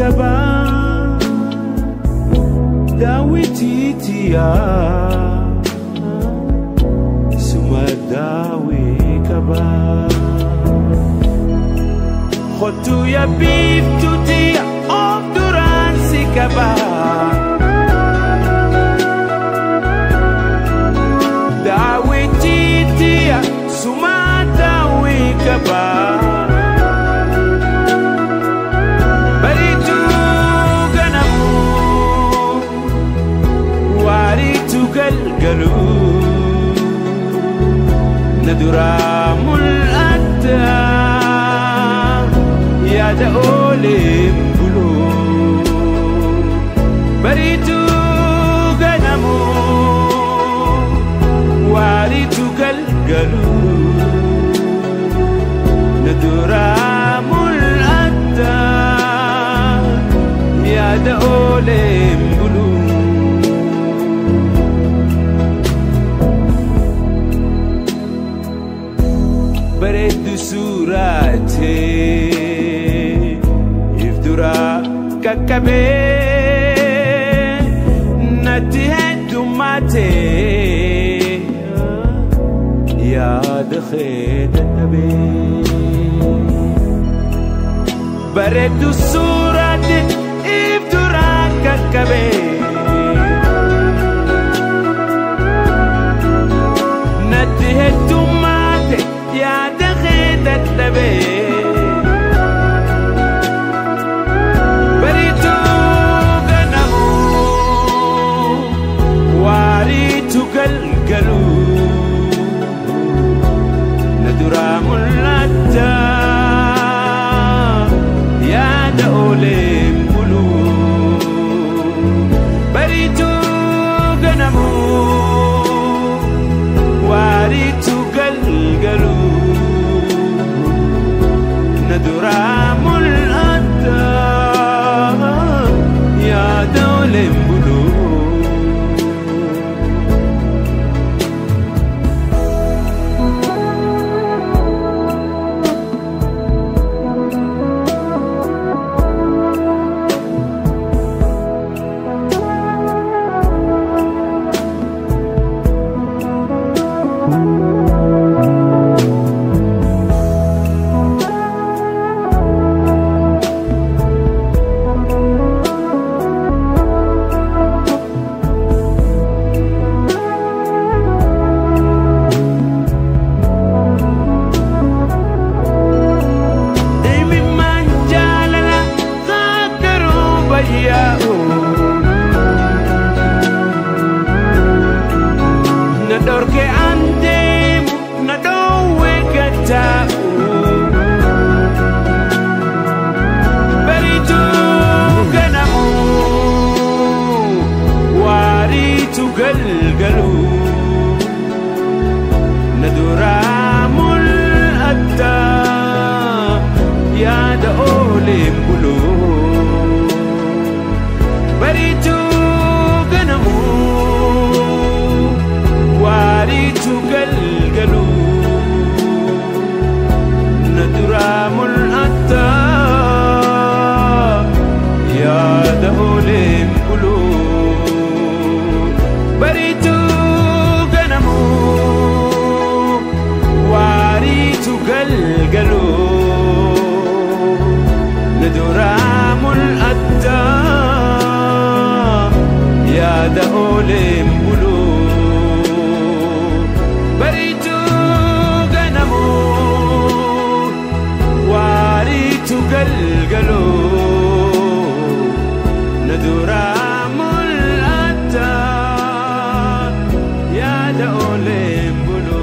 qaba daawwitiitiya suma daawwi qaba kottu ya biiftuutiya of duraan si qaba daawwitiitiya suma daawwi qaba. Galgalu nadura mul'ata yaada ooleen bulu bariitu ganamu waariitu galgalu nadura mul'ata yaada ooleen bulu. Bareeddu suuraatee if dura qaqqabee natti heddummaatee yaada kee dadhabee. Bareeddu suuraatee if dura qaqqabee natti heddummaatee yaada kee dadhabee. Bariitu ganamu waariitu galgalu na duraa mul'ata yaada ooleen bulu. Bariitu ganamu waariitu galgalu nadura mul'ata yaada ooleen bulu. Nadorke andeemu na dhoowwe gataa'u bariitu ganamu waariitu galgalu na duraa mul'ata yaada ooleen bulu bariitu ganamu waariitu galgalu na duraa mul'ata yaada ooleen bulu bariitu ganamu waariitu galgalu na duraa mul'ata yaada ooleen bulu. Bariitu ganamu waariitu galgalu na duraa mul'ata yaada ooleen bulu.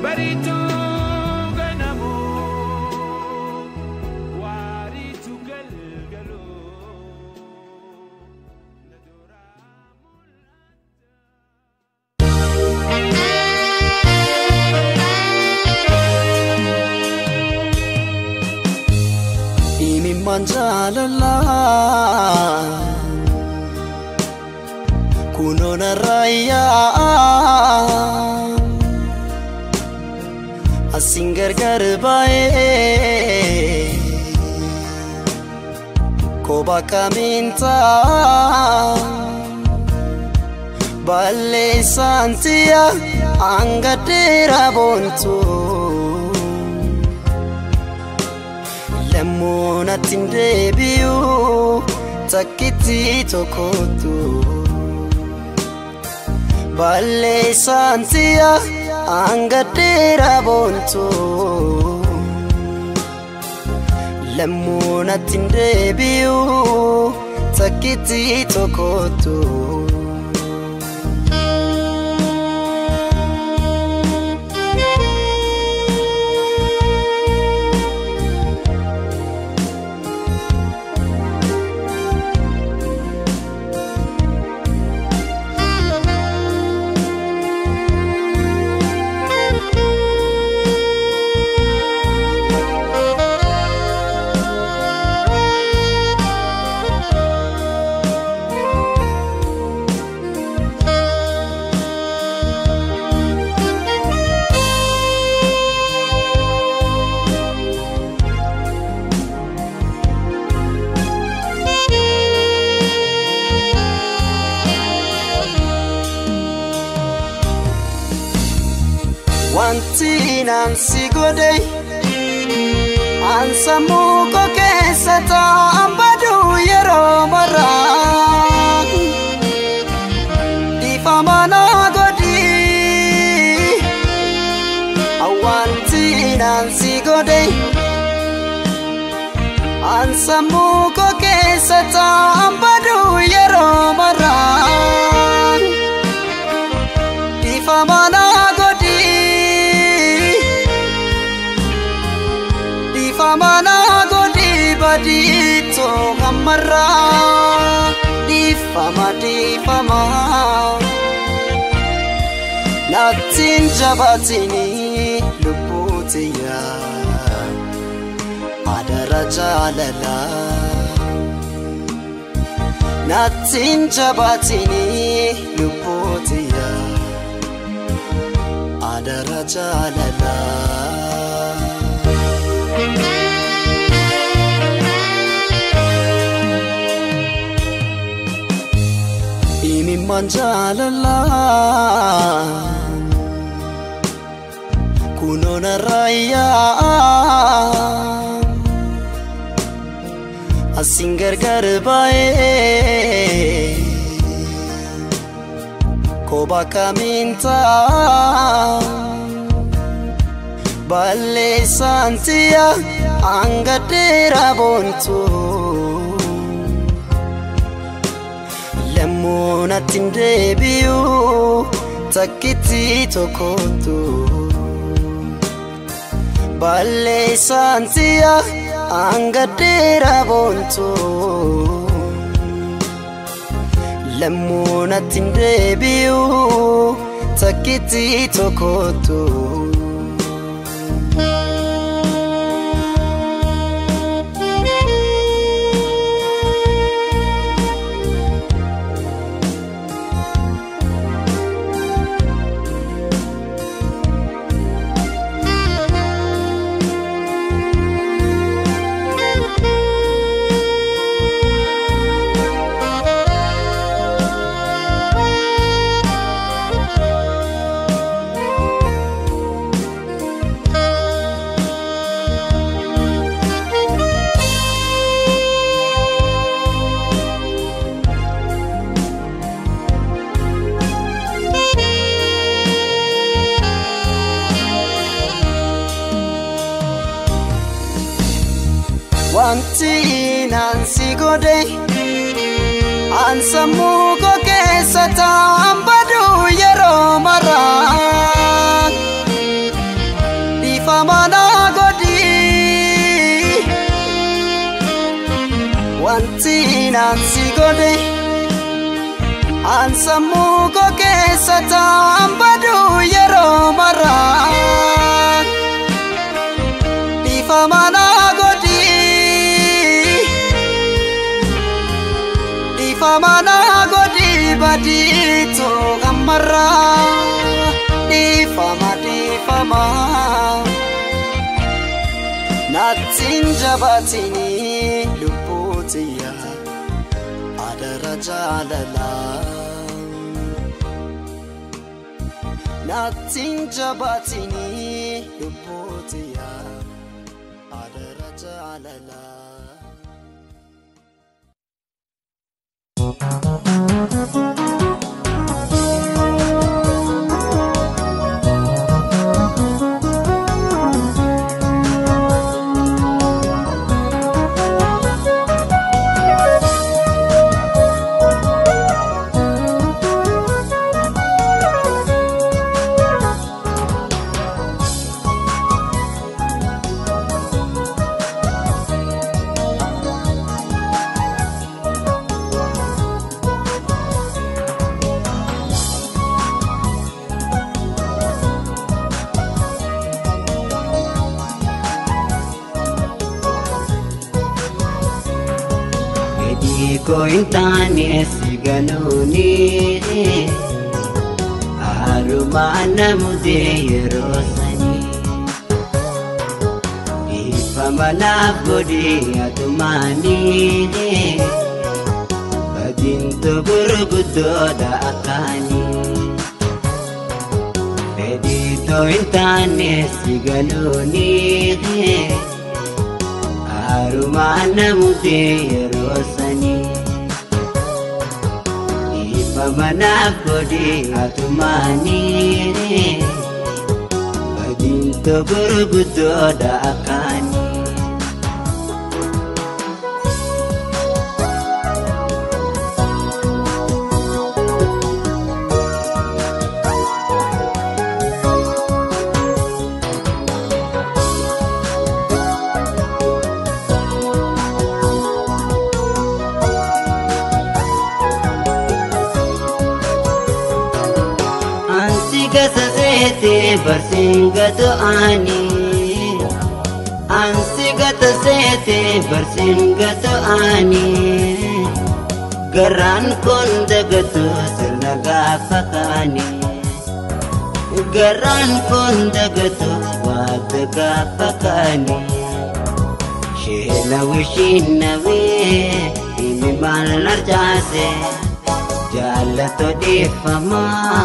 Bariitu ganamu waariitu galgalu na duraa mul'ata. Imimmaan jaalalaa kunoo narraa yaa'a asiin gargar baay'ee. Koba kaminta Balleessantiya angadeera boontu Lammuu natti hin deebi'u takkitti tokkotu Balleessantiya angadeera boontu Lammuu natti hin deebi'u takkitti tokkotu. Wanti naan si godhe an sammuu koo keessa taa'an baduu yeroo maraa dhiifama naa godhi. Wanti naan si godhe an sammuu koo keessa taa'an baduu yeroo maraa dhiifama naa godhi. Dhiifama godhi badiitoo hammarraa dhiifama dhiifama natti hin jabaatini lubbuu tiyya adara jaalalaa natti hin jabaatini lubbuu tiyya adara jaalalaa. Imimmaan jaalalaa kunoo narraa yaa'a asiin gargar baay'ee kophaa kamiin ta'a balleessaan tiyya angadeera boontu. Lammuu natti hin deebi'u takkitti tokkotu Balleessaan tiyya angadeera boontu Lammuu natti hin deebi'u takkitti tokkotu. Wanti naan si godhe an sammuu koo keessa taa'an baduu yeroo maraa dhiifama naa godhi. Wanti naan si godhe an sammuu koo keessa taa'an baduu yeroo maraa dhiifama naa godhi. Dhiifama naa godhi badiitoo hammarraa dhiifama dhiifama natti hin jabaatini lubbuu tiyya. Jaalalaa Nattiin jabaatini lubbuutiyaa adara jaalalaa. Ko intaane si ganuuni haruma namute yeroo sanii dhiifama naaf godhi atumaanii badintu gurguddoodha akkaanii fedhiitoo intaane si ganuuni haruma namute yeroo sanii dhiifama naaf godhi atumaanii badintu gurguddoodha akkaanii. Barsinga to'ani ansi gata seete barsinga to'ani garaan kun dagatu sirna gaafa kaani garaan kun dagatu waata gaafa kaani sheelawi shiinawi himi maal narjaase jaallato dhiifamaa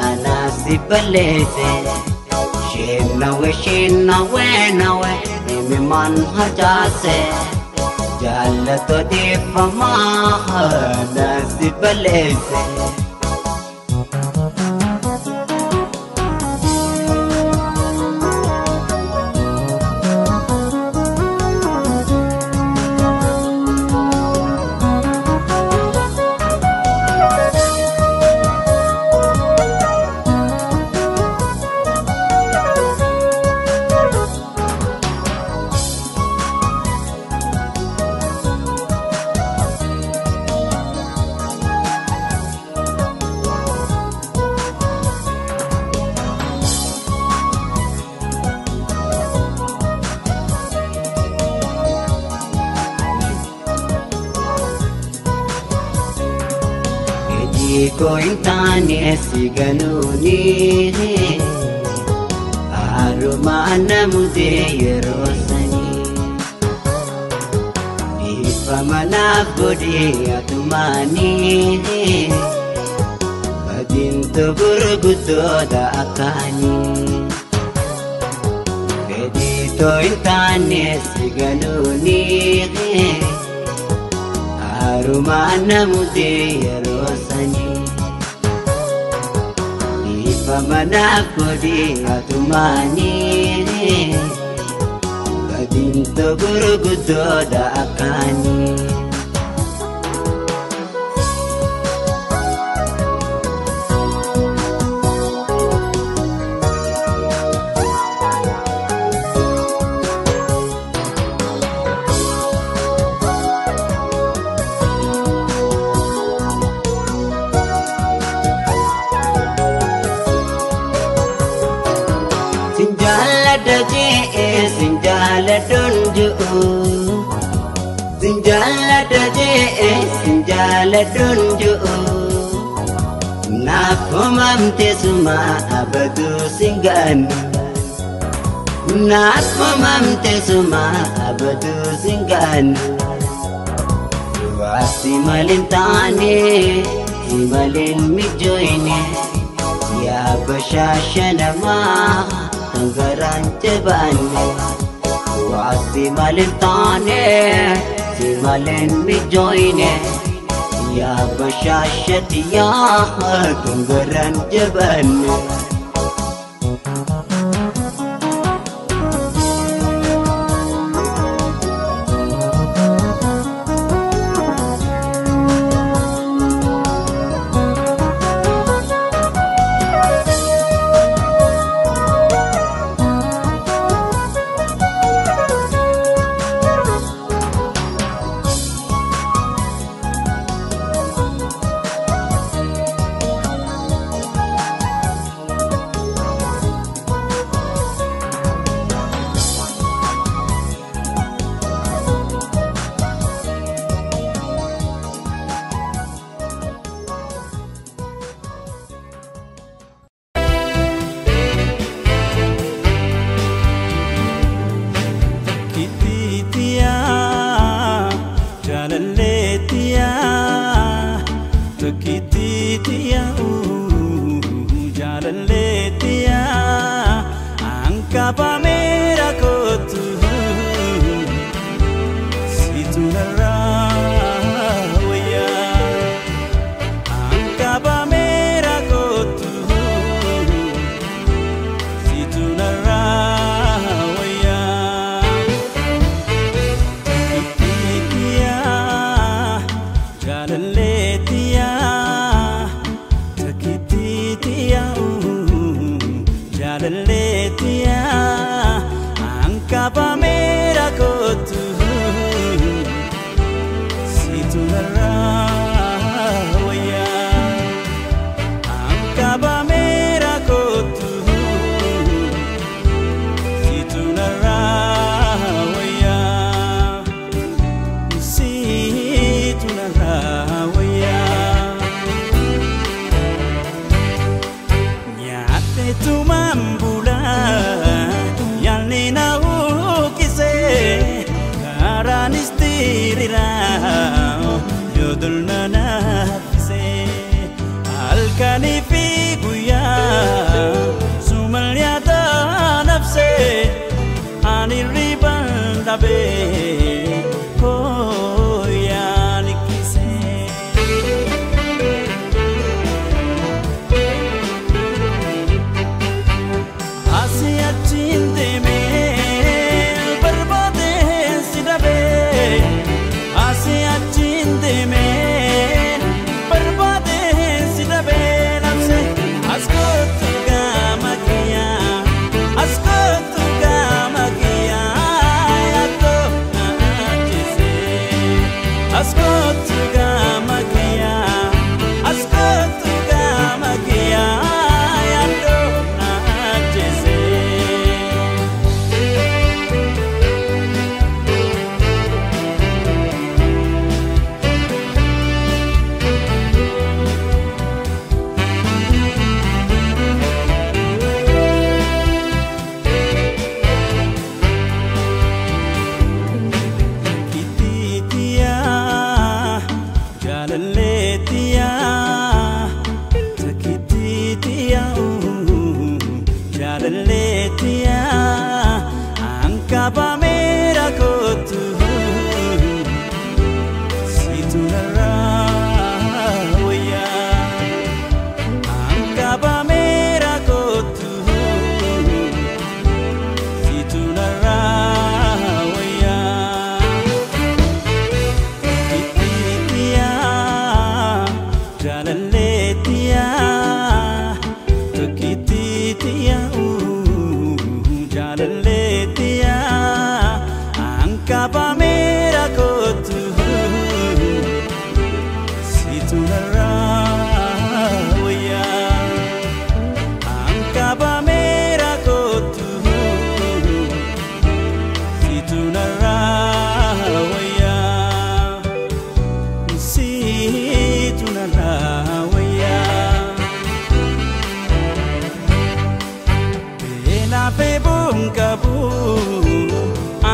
anaasi balleesse. Shinawe shinawe nawe imi man harjaase jaallato dhiifamaa anaasi balleesse. Ko intaane si ganuuni haruma namute yeroo sanii dhiifama naaf godhi atumaanii badintu gurguddoodha akkaanii fedhiitoo intaane si ganuuni haruma namute yeroo sanii dhiifama naaf godhi atumaanii badintu gurguddoodha akkaanii. Sinjaaladhuun ji'u sinjaaladha je'e sinjaaladhuun ji'u naaf hoomamte suma abaduu singaanu naaf hoomamte suma abaduu singaanu. Waasi maleen taane si maleen mijoine yaa bashaasha namaa kan garaan jabaanne. Waasi maleen taane si maleen mijoine yaa bashaasha yaa kan garaan jabaanne.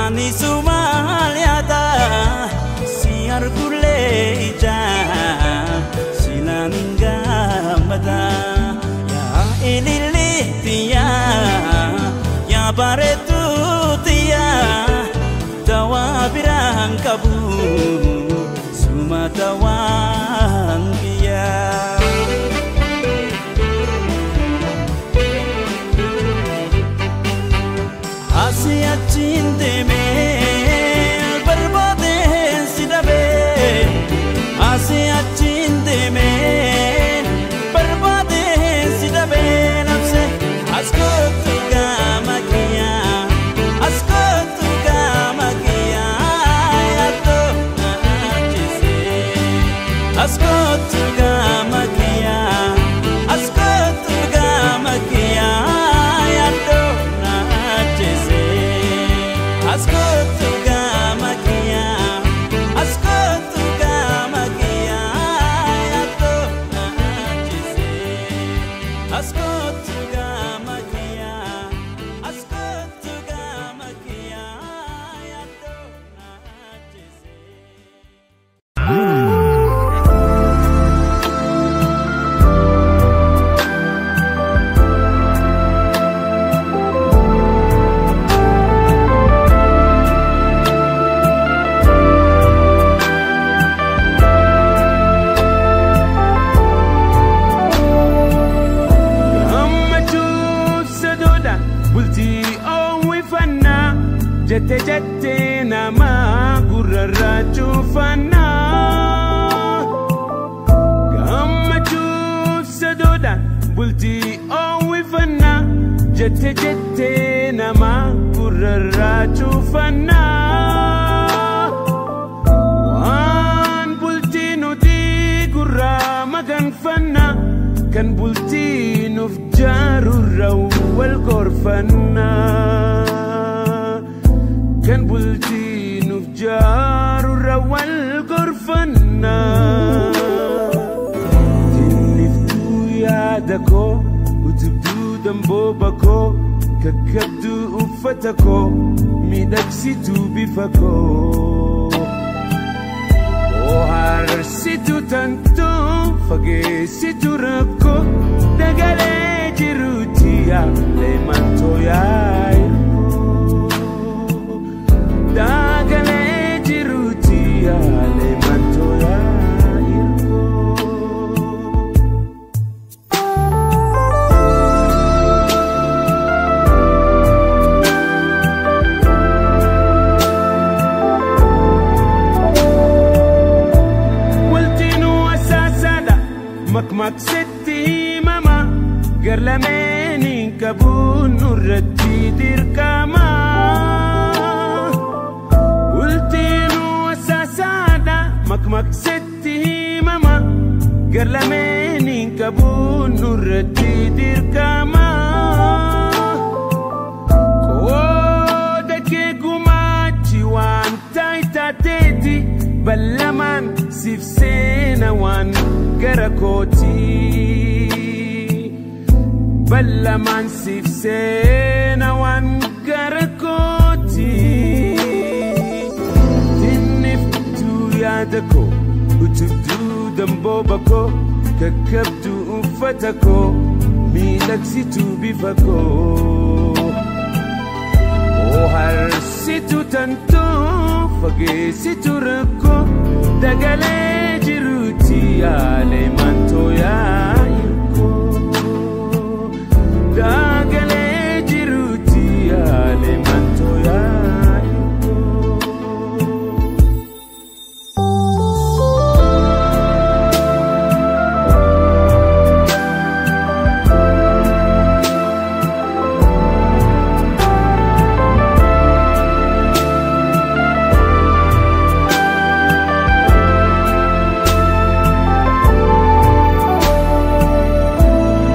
Ani sumaliata si argule Asii achiin deemee barbaadeen si dhabee. Asii achiin deemee barbaadeen si dhabee nafse. As kootu gama kiyyaa, as kootu gama kiyyaa, yaaddoo na ajjeesee. As kootu gama kiyyaa, as kootu gama kiyyaa, yaaddoo na ajjeesee. As kootu gama kiyyaa, as kootu gama kiyyaa, yaaddoo na ajjeesee. As kootu gama kiyyaa, as kootu gama kiyyaa, yaaddoo na ajjeesee. Gammachuuf sadoodha bultii oowwifannaa jette jette nama gurrarraa cuufannaa. Gammachuuf sadoodha bultii oowwifannaa jette jette nama gurrarraa cuufannaa. Waan bultii nuti gurraa maganfanna kan bultii nuuf jaarurra wal gorfanna. Kan bultii nuuf jaarurra wal gorfanna. Tinniftuu yaada koo utubduu dambooba koo kakkabduu uffata koo miidhagsituu bifa koo. Harsitu tantu fageessitu rakkoo dagalee jiruuti yaalee mantoo yaa'irkoo. Dagalee jiruuti yaalee mantoo yaa'irkoo. Waltinuu asaasaadha makmaqsetti himama garlameen hin qabuun nurratti dirqama. Waltinuu asaasaadha makmaqsetti himama garlameen hin qabuun nurratti dirqama. Qooda kee gumaachi waan taayitaateeti ballamaan siif seena waan gara kooti. Ballamaan siif seena waan gara kooti. Tinniftuu yaada koo utubduu dambooba koo kakkabduu uffata koo miidhagsituu bifa koo. Harsitu tantu fageessitu rakkoo dagalee jiruuti yaalee mantoo yaa'irkoo. Dagalee jiruuti yaalee mantoo yaa'irkoo.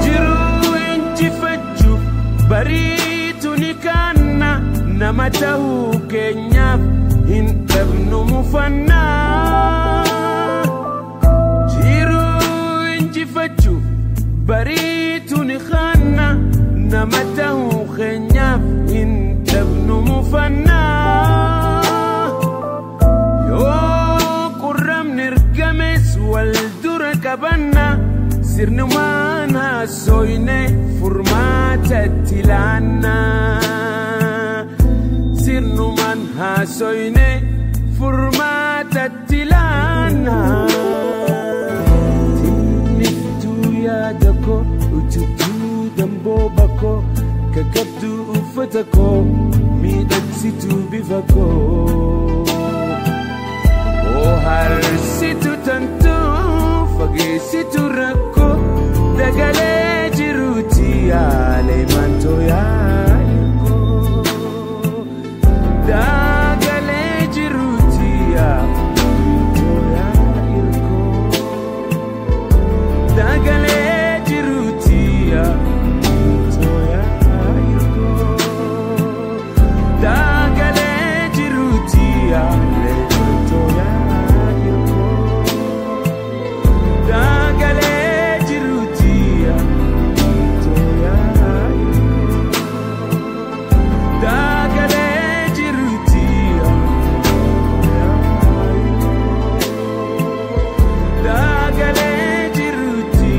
Jiruu injifachuuf bariitu ni kaanna nama ta'uu keenyaaf hin dhabnu mufannaa. Jiruu injifachuuf bariitu ni kaanna nama ta'uu keenyaaf hin dhabnu mufannaa. Yoo qurramni ergames wal dura qabanna sirnumaan haasoyne furmaata itti laanna. Sirnumaan haasoyne furmaata itti laanna. Tinniftuu yaada koo utubduu dambooba koo kakkabduu uffata koo miidhagsituu. Bareessitu bifa koo Bohaarsitu tantoo fageessitu rakkoo dagalee jiruuti yaalee mantoo yaayikoo dagalee jiruuti yaayikoo dagalee jiruuti yaayikoo dagalee jiruuti yaalee mantoo yaayikoo dagalee jiruuti yaayikoo dagalee jiruuti dagalee jiruuti.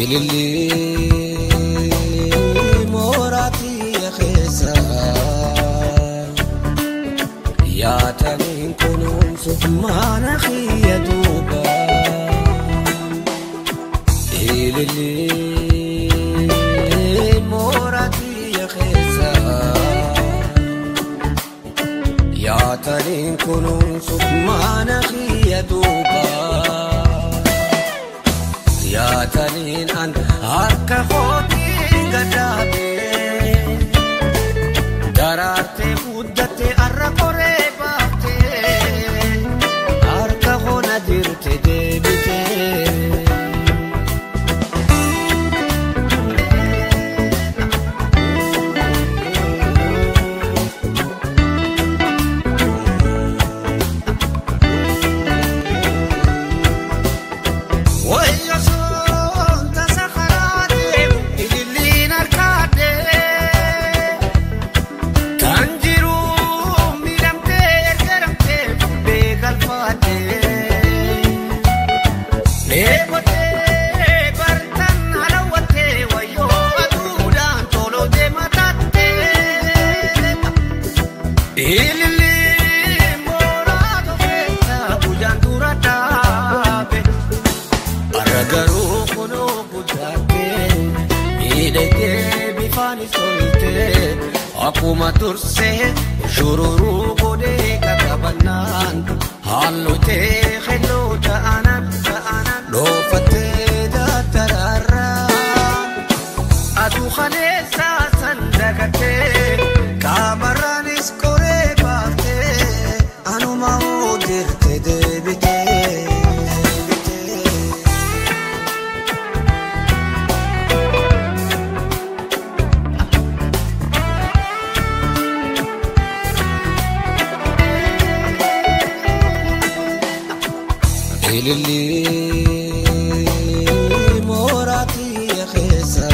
Ililli mooraati keessa yaataniin kunuunsuuf mana kiyya duuba. Ililli mooraati keessa yaataniin kunuunsuuf mana kiyya duuba. Yaataniin an harka kootiin gadaabee daraartee guddattee arra koree baaftee harka koona jirte deebitee. Akkuma dursee shururuu godhee kakabannaan hallutee helloo ta'anan dhoofattee dattaraarraa aduu kaleessaa san dagattee qaamarraanis koree baaftee anuma hojjette deebitee. Ililli mooraati keessa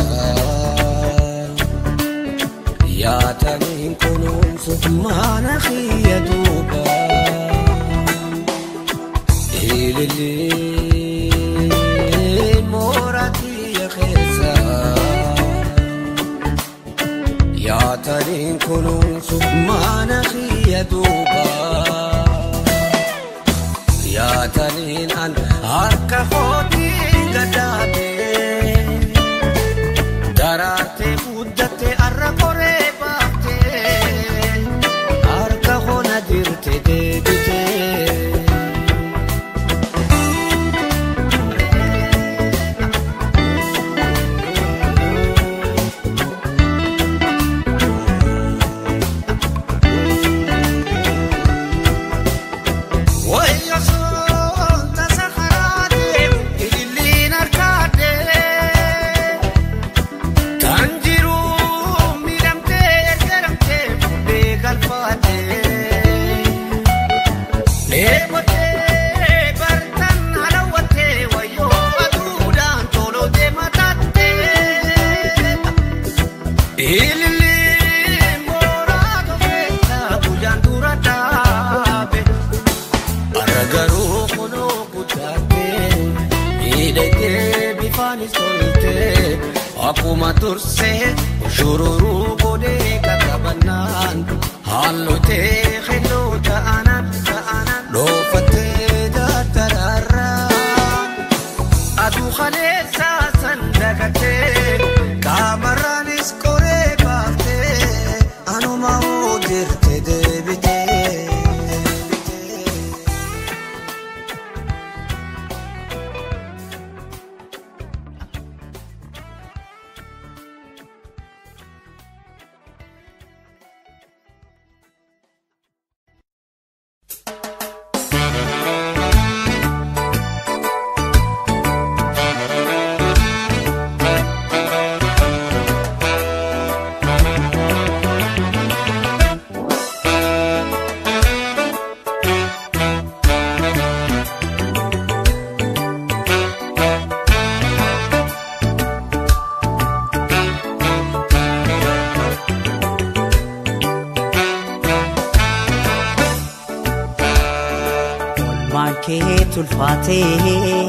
yaataniin kunuunsuuf mana kiyya duuba. Ililli mooraati keessa yaataniin kunuunsuuf mana kiyya duuba. Yaataniin an harka kootiin gadaabee daraartee guddattee arra koree baaftee harka koona jirte deebitee. Akkuma dursee shururuu godhee kakabannaan hallutee helloo ta'anan dhoofattee dattaraarraa aduu kaleessaa san dagattee qaamarraanis koree baaftee anuma hojjette deebitee. Tulfaatee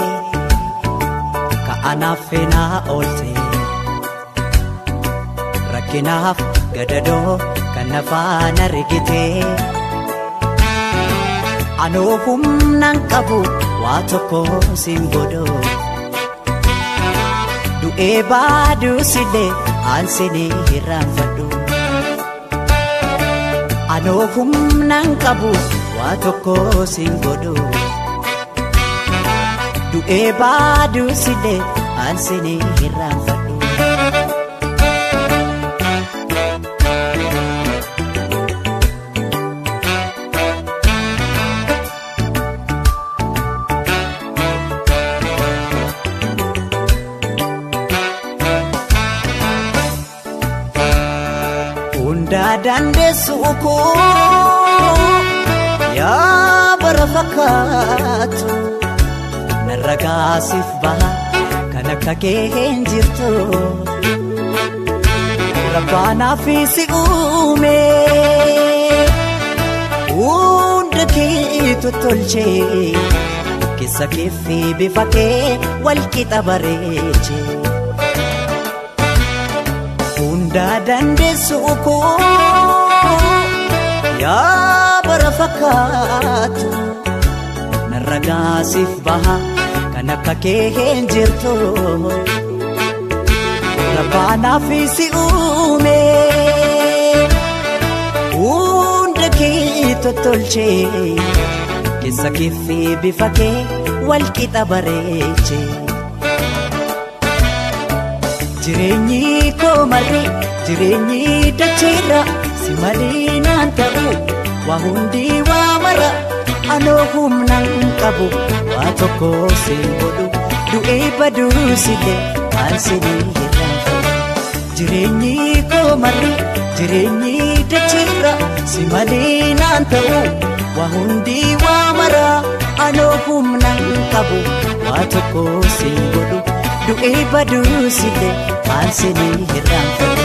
ka Ka'anaaf feenaa oolte rakkinaaf gadadoo kan nafaan argite anoo humnaan qabu waa tokko siin godho du'ee baaduusillee aansinii hirraanfadhu anoo humnaan qabu waa tokko siin godho du'ee baaduusillee aansinii hirraanfadhu. Dandeessu koo yaa bara fakkaatu narra gaasiif baha kan akka kee hin jirtu rabbaanaaf si uume hunda kee tottolchee keessa kee fi bifa kee wal qixa bareechee. Hunda dandeessu koo yaa bara fakkaatu narra gaasiif baha kan akka kee hin jirtu rabbaanaaf si uume hunda kee tottolchee keessa kee fi bifa kee wal qixa bareechee. Jireenyi koo marri jireenyi dacheera si malee naan ta'u waa hundi waa mara anoo humnaan qabu waa tokko siin godhu du'ee baduusillee aansinii hirraanfadhu. Jireenyi koo marri jireenyi dacheera si malee naan ta'u waa hundi waa mara anoo humnaan qabu waa tokko siin godhu. Du'ee baduusillee aansinii hirraanfadhu.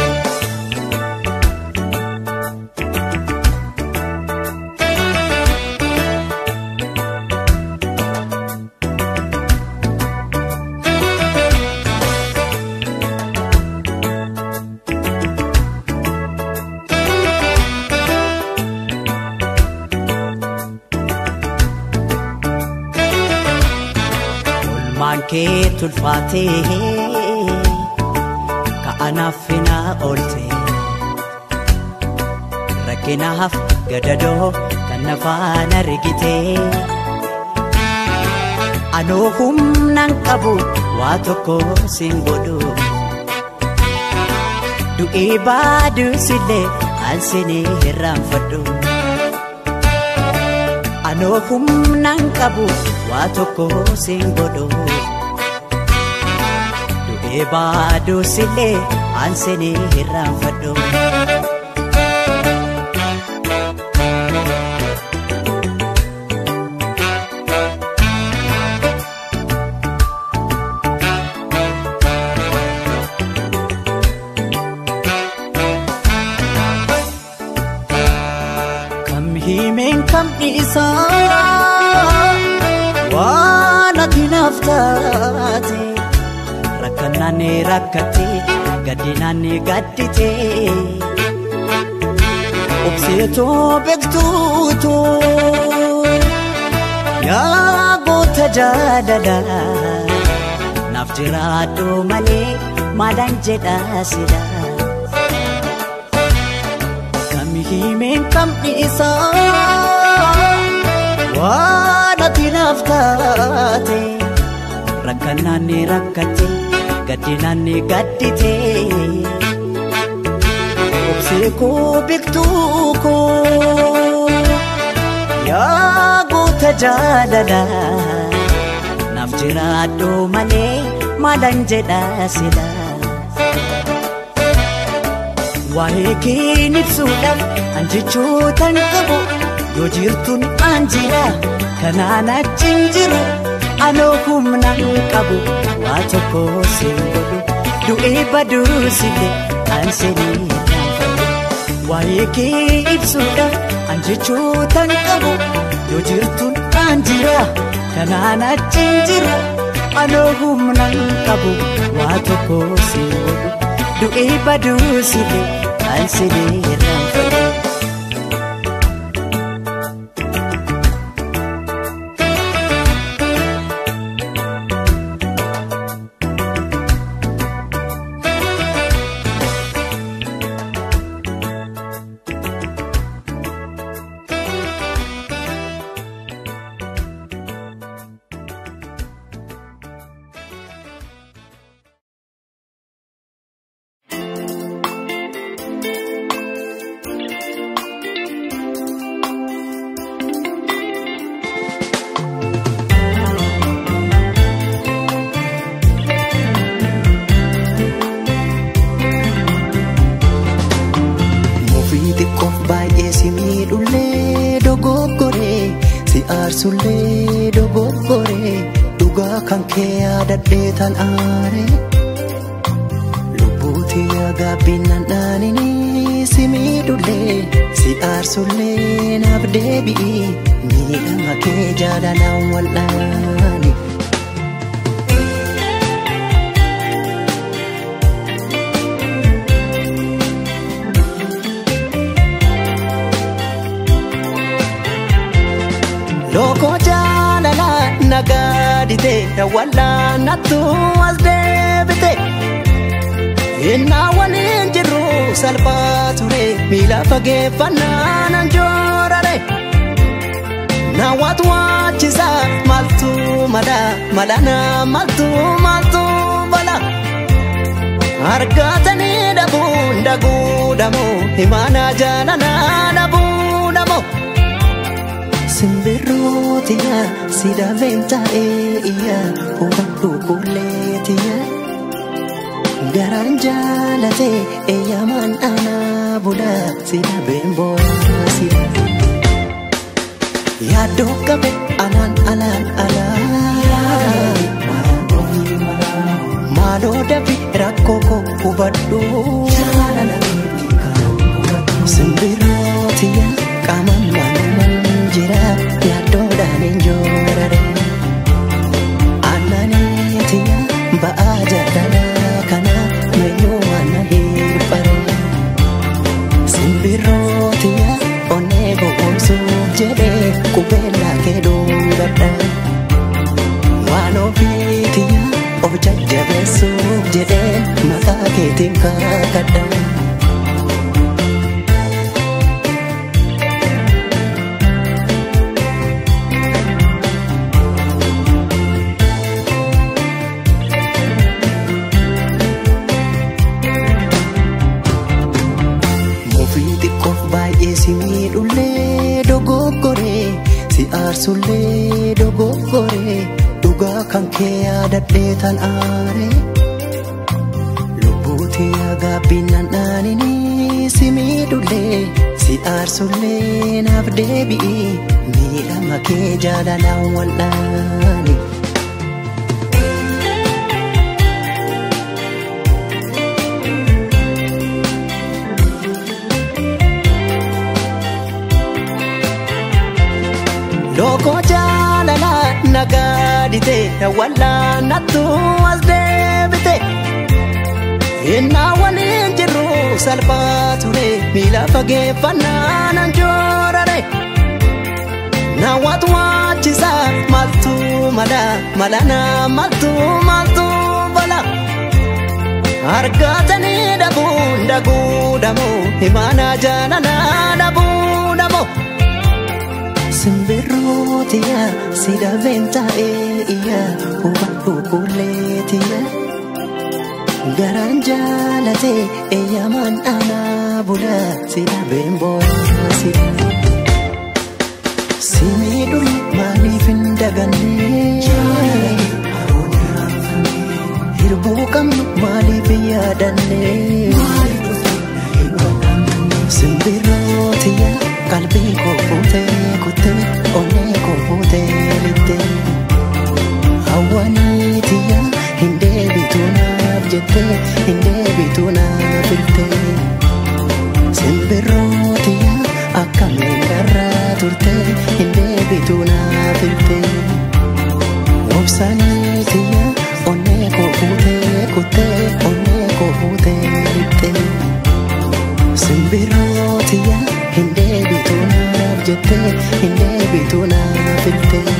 Olmaan kee tulfaatee ka'anaaf feenaa oolte rakkinaaf gadadoo kan nafaan argite anoo humnaan qabu waa tokko siin godhu du'ee baaduusillee aansinii hirraanfadhu anoo humnaan qabu waa tokko siin godhu du'ee baaduusillee aansinii hirraanfadhu. Kam himeen kam dhiisaa waan ati naaf taate rakkannaan rakkate gaddinaan gaddite obseetoo beektuutu yaa goota jaalala naaf jiraadhu malee maalaan jedha sila. Kam himeen kam dhiisaa waan ati naaf taate rakkannaan rakkate gaddinaan gaddite obsee koo beektuu koo yaa goota jaalala naaf jiraadhu malee maalaan jedha sila. Waa'ee kee ibsuudhaaf an jechootan qabu yoo jirtuun an jira kanaan achi hin jiru anoo humnaan qabu waa tokko siin godhu du'ee baduusillee aansinii hirraanfadhu. Waa'ee kee ibsuudhaaf an jechootan qabu yoo jirtuun an jira kanaan achi hin jiru Anoo humnaan qabu waa tokko si godhu du'ee baduu si ta'e kan si irraanfadhu. Aarsullee dogoggoree dhugaa kan kee yaadadhee tan aare lubbuuti gaabbiin nan dhaanini si miidhullee si aarsullee naaf deebi'i miidhama kee jaalalaan wal'aani. Looko jaalala nagaadite wal'aanattu as deebite innaa waliin jirru salphaa ture miila fageeffannaa nan joorare naawwatu waachisa maaltu mala malana maaltu maaltu bala argatanii dhabuun daguudhamoo himaana jaalala dhabuudhamoo. Simbirrootiya si dhabeen taa'ee iyya hubadhu kulleetiya garaan jaalate eeyyamaan aanaa bula si dhabeen booraa si dhabeen yaaddoo qabe alaan alaan alaan maaloo dafi rakkoo koo hubadhu simbirrootiya qaamaan maalumaan jira yaaddoodhaan injoorare aannaneetiya ba'aa jaalala kana meyyuu aanna hirphare simbirrootiya onnee gowwoomsuuf jedhee qubeellaa kee dhuungadha waan ofiitiya of jajjabeessuuf jedhee maqaa keetiin kakadha. Si miidhullee dogoggoree si aarsullee dogoggoree dhugaa kan kee yaadadhee tan aare lubbuuti gaabbiin nan dhaanini si miidhullee si aarsullee naaf deebi'i miidhama kee jaalalaan wal'aani. Looko jaalala nagaadite wal'aanattu as deebite innaa waliin jirru salphaa ture miila fageeffannaa nan joorare naawwatu waachisa maaltu mala malana maaltu maaltu bala argatanii dhabuun daguudhamoo himaana jaalala dhabuudhamoo. Simbirrootiya si dhabeen taa'ee iyya hubadhu kulleetiya garaan jaalate eeyyamaan aanaa bula si dhabeen booraa si dhabeen si miidhuun maaliif hin daganne hirbuu qabnu maaliif hin yaadanne simbirrootiya qalbii koo fuutee kuttee onnee koo fuutee littee hawwaniitiya hin deebitu naaf jettee hin deebitu naaf iltee simbirrootiya akkamiin darraa turtee hin deebitu naaf iltee. Obsanii tiyya onnee koo fuutee kuttee onnee koo fuutee lixxee. Simbirroo tiyya hin deebitu naaf jettee hin deebitu naaf iltee.